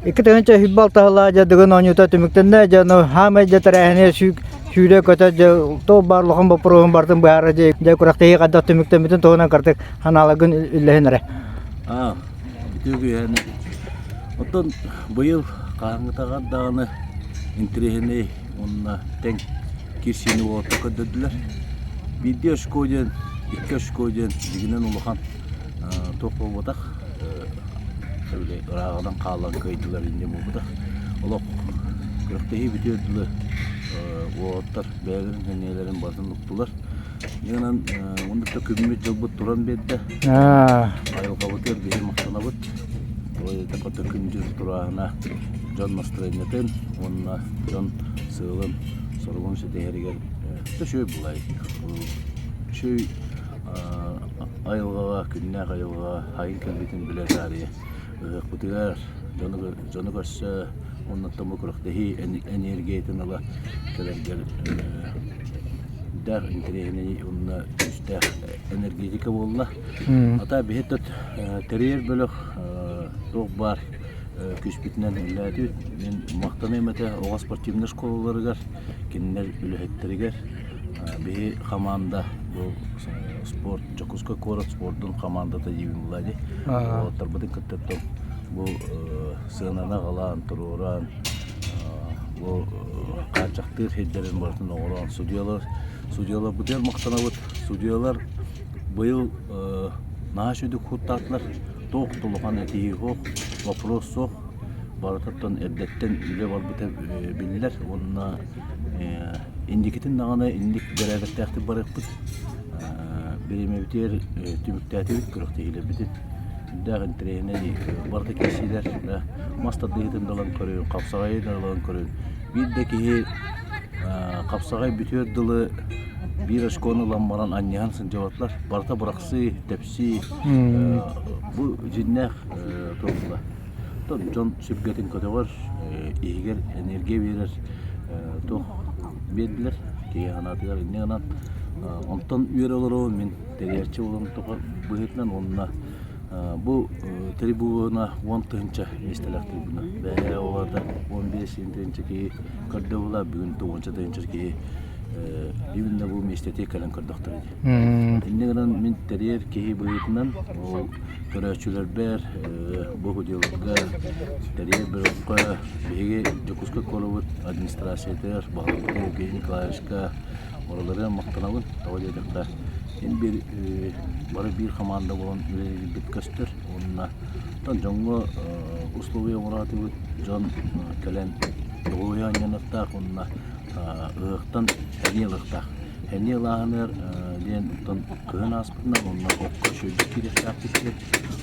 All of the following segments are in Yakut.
2026 сыллаах дьэ Дыгын оонньуута түмүктэннэ. Дьэ ону хаамай дьэ тэрээһини сүүрэ-көтө дьэ туох баар улахан боппуруоһун барытын быһаара дьэ дьэ күрэхтэһии хайдах түмүктэммитин туһунан кырдьык санааларгын үллэһин эрэ. Аа, үтүө киэһэни. Оттон быйыл хаһааҥҥытааҕар даҕаны интэриэһинэй уонна тэҥ киирсиини уолаттар көрдөрдүлэр. Биирдии очко диэн, икки очко диэн дьиҥинэн улахан туох буолбатах били ырааҕынан хаалан кыайдылар инньэ буолбатах. Олох күрэхтэһии бүтүөр дылы уолаттар бэйэлэрин сэниэлэрин барытын уктулар. Инньэ уонна да күммүт-дьылбыт туран биэрдэ. Айылҕабытыгар биһи махтанабыт. Тоҕо күн-дьыл турааһына дьон настроениетын уонна дьон сыалын соругун ситиһэригэр үчүгэй буолай. Үчүгэй айылҕаҕа, күннээх айылҕаҕа сайын кэлбитин билэ таарыйа ыһыахпытыгар дьону, дьону көрсө уонна бу күрэхтэһии эниэргийэтин ыла кэлэргэр дээх интэриэһинэй уонна күүстээх энергетика буолла. Ата биһи тэрийэр бөлөх туох баар күүспүтүнэн үлэлээтибит. Мин махтаныам этэ оҕо спортивнай школаларыгар, кинилэр үлэһиттэригэр. Биһи хамаанда бу спорт Дьокуускай куорат спордун хамаандата диибин буолла дии. Уолаттарбытын кытта бу сыананы аҕалаан, туруоран, бу хааччахтыыр сирдэрин барытын оҥорон, судьуйалар судьуйаларбытыгар махтанабыт. Судьуйалар быйыл наһаа үчүгүйдүк куттаатылар. Туох да улахан этиһии суох, вопрос суох. Барытыттан эрдэттэн үлэ барбыта биллэр уонна инникитин даҕаны инник бэрээдэктээхтик барыахпыт. Бириэмэбитигэр түмүктээтибит күрэхтэһиилэрбитин. Сүрдээх интэриэһинэй барыта киирсиилэр да мас тардыһыытын да ылан көрүҥ, хапсаҕайы да ылан көрүҥ. Биир да киһи хапсаҕай бүтүөр дылы биир очкону ылан баран анньыһан сылдьыбатылар. Барыта бырахсыы, тэпсии бу дьиҥнээх туох Дьон сүргэтин көтөҕөр, иһигэр энергия биэрэр туох биэрдилэр киһи санаатыгар инньэ гынан онтон үөрэ олоробун мин тэрийээччи буолан быһыытынан уонна бу трибуна 10 тыһыынча миэстэлээх трибуна бэйэ оҕото 15 тыһыынча киһи көрдө буолла бүгүн уонча тыһыынча киһи именно бу миэстэтигэр кэлэн көрдөхтөрө дии. Инньэ гынан мин тэрийэр киһи быһыытынан ол көрөөччүлэрбэр бу худиларга тэрийэр бөлөххө биһиги Дьокуускай куораппыт администрациятыгар баһылыкпыт Евгений Николаевичка барыларыгар махтанабын. Тоҕо диэтэххэ син биир бары биир хамаанда буолан үлэлиирбит көстөр уонна дьоҥҥо условия оҥороотубут дьон кэлэн доҕуһуйа анньыныахтаах уонна ыһыахтан сэниэ ылыахтаах. Сэниэ ылааһыныгар диэн оттон кыһын ааспытынан уонна окко үчүгэйдик киириэхтээхпит диэн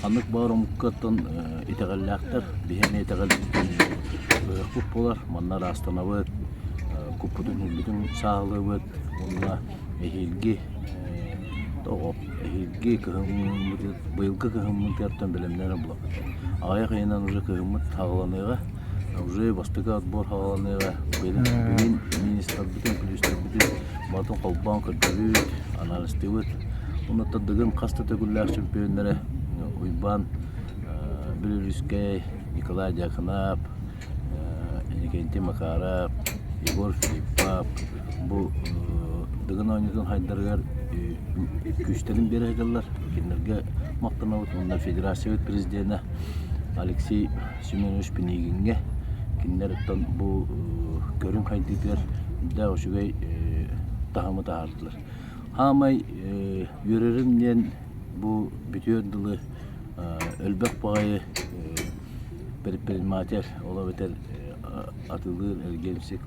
ханнык баҕар омукка оттон итэҕэллээхтэр биһи эмиэ итэҕэлбит ыһыахпыт буолар манна ыраастанабыт куппутун үрбүтүн сааһылыыбыт уонна эһиилги тоҕо эһиилги кыһыммыт быйылгы кыһыммытыттан бэлэмнэнэ булабыт аҕыйах ыйынан уже кыһыммыт саҕаланыаҕа уже бастакы отбор саҕаланыаҕа бүгүн министрбытын плюстарбытын барытын холбоон көрдөрүүт анализтыыбыт уонна Дыгын хас да төгүллээх чемпионнара Уйбаан Бүлүрүскэй Николай Дьяконов Иннокентий Макаров Егор Филиппов бу Дыгын оонньуутун хайдарыгар күүстэрин биэрэ сылдьаллар. Кинилэргэ махтанабыт уонна федерациябыт президенэ Алексей Семенович Пинигиҥҥэ кинилэр оттон бу көрүҥ хайдыытыгар сүрдээх үчүгэй таһымы таһаардылар. Хаамай үөрэрим диэн бу бүтүөр дылы элбэх баҕайы предприниматель, ол эбэтэр атыылыыр эргиэмсик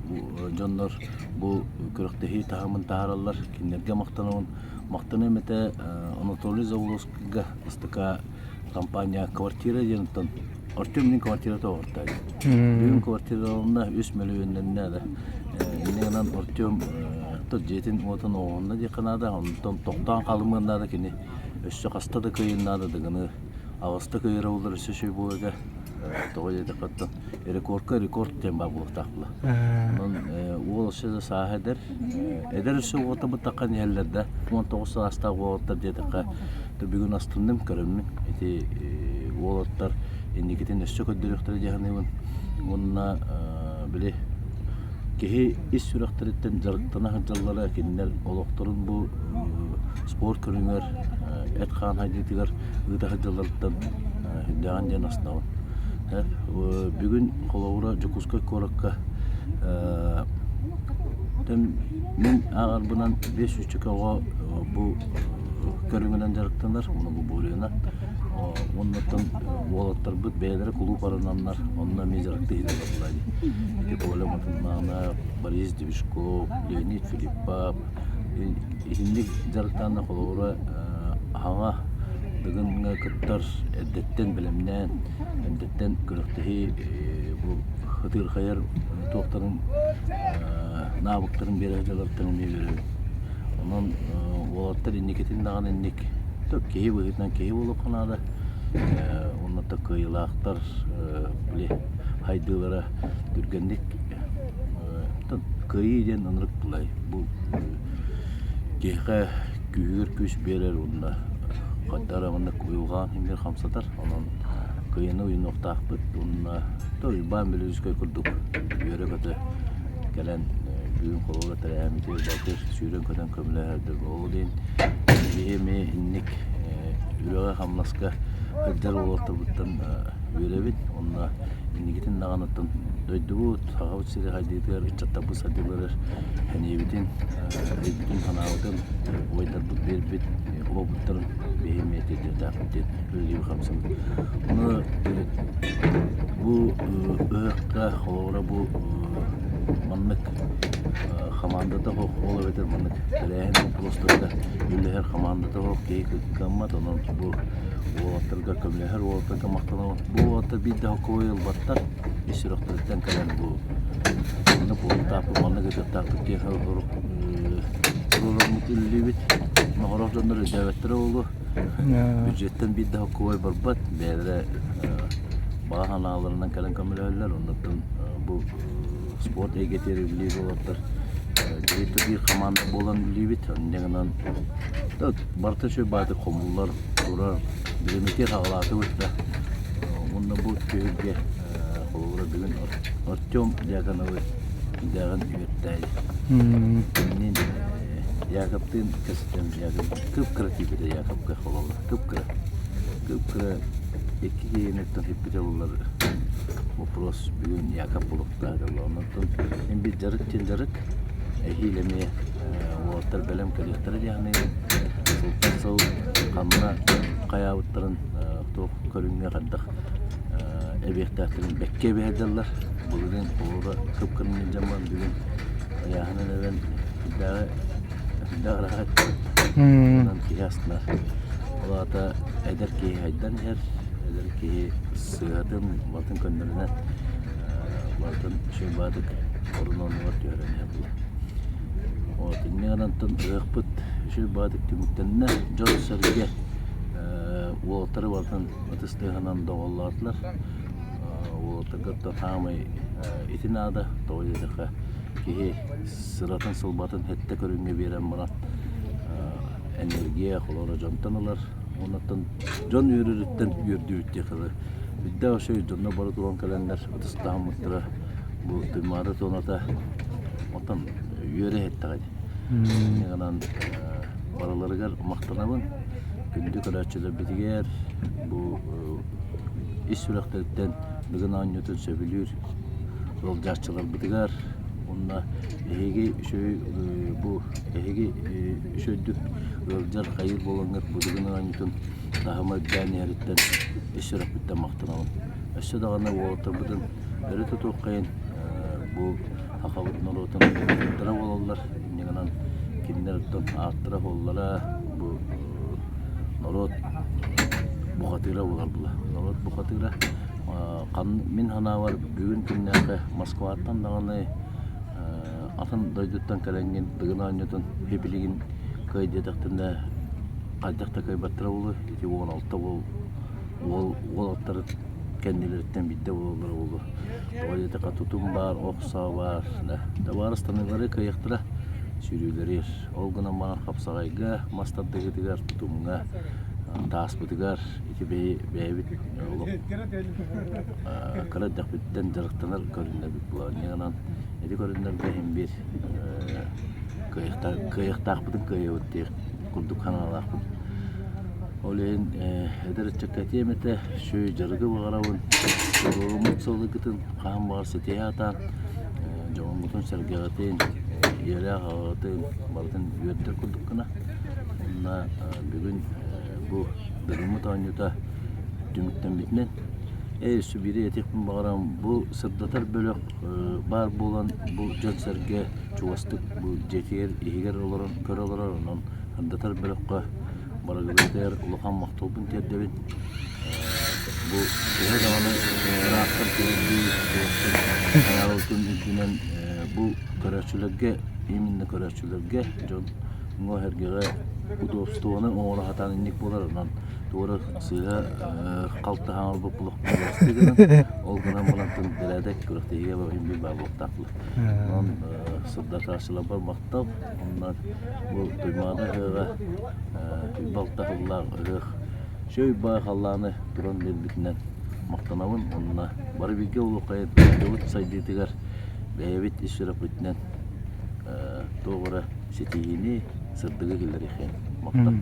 дьоннор бу күрэхтэһии таһымын таһаараллар. Кинилэргэ махтанабын. Махтаныам этэ Анатолий Заволоцкайга СТК компания квартира диэн оттон Артем мин квартирата оҕортоо Бүгүн квартираларына үс мөлүйүөннэннэ да. Инньэ гынан Артем дьиэтин уотун оҥоһунна диэххэ наада. Онтон тохтоон хаалымыан наада кини өссө хаста да кыайын наада дыгыны аҕыста кыайара буоллар өссө үчүгэй буолуо этэ. Тоҕо диэтэххэ оттон рекордка рекорд диэн баар буолуохтаах буолла. Онон уол өссө да сааһа эдэр. Эдэр өссө уота быттахха иһэллэр да. 19 саастаах уолаттар диэтэххэ бүгүн астынным көрөммүн. Ити уолаттар Инникитин өссө көрдөрүөхтэрэ дии саныыбын. Уонна били киһи ис сүрэхтэриттэн дьарыктана сылдьаллара кинилэр олохторун бу спорт көрүҥэр эт-хаан хайдыытыгар ыыта сылдьалларыттан сүрдээҕин диэн астынабын. Бүгүн холобура Дьокуускай куоракка мин ааҕарбынан 500 оҕо бу көрүҥүнэн дьарыктанар, уонна бу буруйунан. Оннуттан уолаттарбыт бэйэлэрэ кулууп арынаннар, онно эмиэ дьарыктыы сылдьаллар дии. Ити Коля Матыннаана, Борис Движков, Леонид Филиппов итинник дьарыктаанна холобура аһаҥа Дыгыҥҥа кыттар эрдэттэн бэлэмнээн, эрдэттэн күрэхтэһии бу ытыырхайар туохтарын наабыктарын биэрэ сылдьалларыттан эмиэ үөрэбин. Онон уолаттар инникитин даҕаны инник киһи быһыытынан киһи буолуохха наада. Уонна да кыайыылаахтар били хайдыылара түргэнник кыайыы диэн ынырык былай бу киһиэхэ күүһүгэр күүс биэрэр уонна хайдах эрэ маннык уйулҕаҕын иһигэр хамсатар. Онон кыайыыны уйунуохтаахпыт уонна Уйбаан Бүлүүскэй курдук үөрэ-көтө кэлэн бүгүн холобура тэрээһиммитигэр балтыр сүүрэн-көтөн көмөлөһөрдөр ол иһин биһи эмиэ инник үлэҕэ-хамнаска сылдьар уолаттарбыттан үөрэбит уонна инникитин даҕаны дойдубут Сахабыт сирэ сайдыытыгар ыччаттарбыт сайдыыларыгар сэниэбитин, өйбүтүн-санаабытын убайдарбыт биэрбит уопуттарын биһи эмиэ тиэрдиэхтээхпит диэн үлэлиибит-хамсыыбыт. Ону бу ыһыахха холобура бу маннык хамаандата суох ол эбэтэр маннык тэрээһин боппуруостарга үлэлэһэр хамаандата суох киһи кыаммат онон бу уолаттарга көмөлөһөр уолаттарга махтанабын. Бу уолаттар биир да хоккой ылбаттар ис сүрэхтэриттэн кэлэн бу маннык буолуохтаахпыт, маннык ытыахтаахпыт диэн туруораммыт үлэлиибит. Сорох дьоннор өйдөөбөттөрө буолуо. Бюджеттэн биир да хоккуой барбат, бэйэлэрэ баҕа санааларынан кэлэн көмөлөһөллөр. Оннуттан бу спорт эйгэтигэр үлэлиир уолаттар биир хамаанда буолан үлэлиибит. Инньэ гынан барыта үчүгэй баҕайытык хомуллар, турар. Бириэмэтигэр саҕалаатыбыт да. Уонна бу түһүлгэ холобура бүгүн Артем Дьяконовы дьааҕын үөттээйи. Кинини Якоптыын кэстэн Якоб кып-кыра тиийбитэ Якобка холобура кып-кыра. Кып-кыра икки киһиниттэн хиппитэ буллар вопрос бүгүн Якоб булуктаах дьолло. Онтон эн бир дьарык диэн дьарык эһиил эмиэ уолаттар бэлэм кэлиэхтэрэ диэхинэ сылтан сыл ханна хайаабыттарын туох көрүҥҥэ хайдах эбиэхтээхтэрин бэккэ эбиһэрдэллэр. Былырыын оҕолоро кып-кырын дьамман бүгүн ыйааһынын эбэн сүрдээҕи сүрдээх ыраах Онон киһи астынар. Ол аата эдэр киһи хайдан иһэр, эдэр киһи сыыһатын, барытын көннөрүнэн, барытын үчүгэй баҕайытык орун оннугар түһэрэн иһэр буолар. Вот инньэ гынан ыһыахпыт үчүгэй баҕайытык түмүктэннэ. Дьон-сэргэ уолаттары барытын ытыс тыаһынан доҕоллоотулар. Уолаттарга оттон саамай ити наада, тоҕо диэтэххэ киһи сыратын-сылбатын сэттэ көрүҥҥэ биэрэн баран энергия холоро дьонтон ылар. Оннуттан дьон үөрүүтүттэн үөрдүбүт диэххэ дылы. Үрдээх үчүгэй дьоннор бары туран кэлэннэр ытыс таһыммыттара бу Туймаада туоната оттон үөрэ иһиттэҕэ дии. Инньэ гынан барыларыгар махтанабын. Күндү көрөөччүлэрбитигэр бу ис сүрэхтэриттэн Дыгын оонньуутун сөбүлүүр ыалдьааччыларбытыгар уонна эһиги үчүгэй бу эһиги үчүгэйдик ыалдьар хайыыр буолаҥҥыт бу Дыгын оонньуутун таһыма үрдээн иһэриттэн ис сүрэхпиттэн махтанабын. Өссө даҕаны уолаттарбытын өрө тутуоххайын бу сахабыт норуотун ытыктара буолаллар. Инньэ гынан кинилэр оттон ааттара-суоллара бу норуот бухатыыра буолар була. Норуот бухатыыра мин санаабар бүгүн күннээххэ Москваттан даҕаны атын дойдуттан кэлэҥҥин Дыгын оонньуутун билигин кыай диэтэхтэринэ хайдах да кыайбаттара буолуо. Ити 16 уол уол уолаттары кэннилэриттэн биирдэ буолаллара буолуо. Тоҕо диэтэххэ тутум баар, ох саа баар, табаарыстаныылары кыайыахтара сүүрүүлэрир. Ол гынан баран хапсаҕайга, мас тардыһыытыгар, тутумҥа. Тааспытыгар ити бэйэбит олох кыра эрдэхпититтэн дьарыктанар көрүҥнэрбит буолар. Инньэ гынан ити көрүҥнэргэ иһин биир кыайыахтаахпытын кыайабыт диэх курдук санаалаахпын. Ол иһин эдэр ыччакка этиэм этэ, үчүгэй дьарыгы баҕарабын, туруоруммут сылгытын хаһан баҕар ситиһэ сатаан, дьоҥҥутун-сэргэҕитин, ийэлээх аҕаҕытын барытын үөрдэр курдук гына. Уонна бүгүн бу Дыгыммыт оонньуута түмүктэммитинэн ээ өссө биири этиэхпин баҕарабын бу сырдатар бөлөх баар буолан бу дьон-сэргэ чугастык бу дьиэтигэр иһигэр олорон көрө олорор онон сырдатар бөлөххө барыгытыгар улахан махталбын тиэрдэбин бу төһө даҕаны ыраахтан киһирдии хайаабытын үрдүнэн бу көрөөччүлэргэ именно көрөөччүлэргэ дьон уҥа эргэҕэ удобствоны оҥоро сатаан инник буолар онон туора сыыһа халтаһан олбут булах гынан ол гынан баран бэрээдэк күрэхтэһиигэ иһин баар буолуохтаахпыт онон сырдатааччыларбар махтал онно бу Туймаада ыһыаҕа балта сыллаах ыһыах үчүгэй баай халлааны туран биэрбитинэн махтанабын уонна бары бииргэ буолуохха дойдубут сайдыытыгар бэйэбит ис сүрэхпитинэн туох эрэ ситиһиини, сырдыгы киллэриэххин махтал.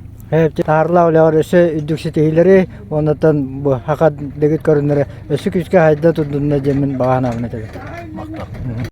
Таарлаа үлэҕэр өссө үрдүк ситиһиилэри уоннаттан бу хака дэгит көрүннэрэ өссө күүскэ хайда турдунна диэммин баҕа санаабын этэбин. Махтал.